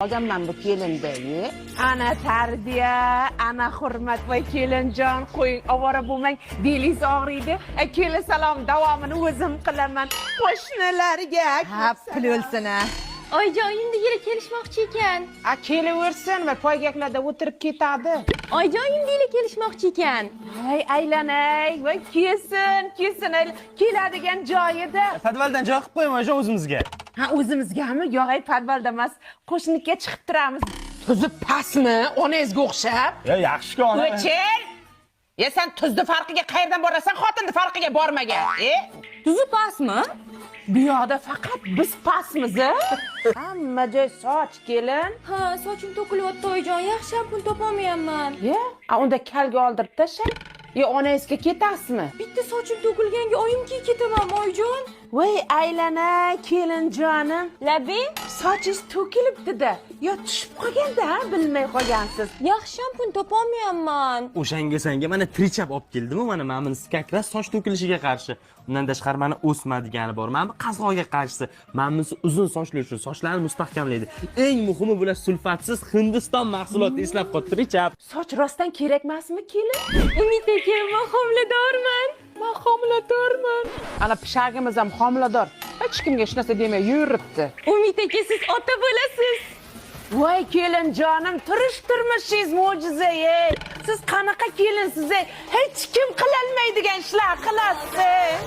Olganman bu kelinda, e. Ana tarbiya, ana hurmat. Voy kelinjon, qo'ying, ovora bo'lmang, belingiz og'riydi. Kelin, salom, davomini o'zim qilaman qo'shnilarga. Ha, pul o'lsin a. Oyijon, uyimdagilar kelishmoqchi ekan. A, kelaversin va poygaklarda o'tirib ketadi. Oyijon, uyimdagilar kelishmoqchi ekan. Ay, aylanay, voy, kelsin, kelsin, keladigan joyida. Podvaldan joy qilib qo'yaman oyijon o'zimizga. Ha, o'zimizgami? Yo'q, ay, podvalda emas, qo'shniga chiqib turamiz. Tuzi pastmi onangizga o'xshab? Yo, yaxshi-ku ona. O'chir! Ya, sen tuzni farqiga qayerdan borasan, xotinni farqiga bormagan, e? Tuzi pastmi? Bu yoqda faqat biz pastmiz, a? Hamma joy soch, kelin. Ha, sochim to'kilyapti, oyijon. Yaxshi shampun topolmayapman. Ye, a, unda kalga oldirib tashlang. Yo, onangizga ketasizmi? Bitta sochim to'kilganga oyimga ketamanmi, oyijon? Voy, aylanay, kelinjonim. Labing? Sochingiz to'kilibdi-da. Yo, tushib qolganda, ha, bilmay qolgansiz. Yaxshi shampun topolmayapman. O'shanga senga mana Trichap olib keldim, mana bunisi как раз soch to'kilishiga qarshi. Undan tashqari mana o'sma degani bor. Mana bu qazg'oqga qarshisi. Mana bunisi uzun sochlar uchun sochlarni mustahkamlaydi. Eng muhimi, bular sulfatsiz Hindiston mahsuloti, eslab qol, Trichap. Soch rostdan kerak emasmi, kelin? Umid aka, men homiladorman. Man homiladorman. Ana pishagimiz ham homilador. Hech kimga hech narsa demay yuribdi. Umid aka, siz ota bo'lasiz. Voy kelinjonim, turish turmushingiz mo'jiza, ey. Siz qanaqa kelinsiz, ey? Hech kim qilolmaydigan ishlar qilasiz.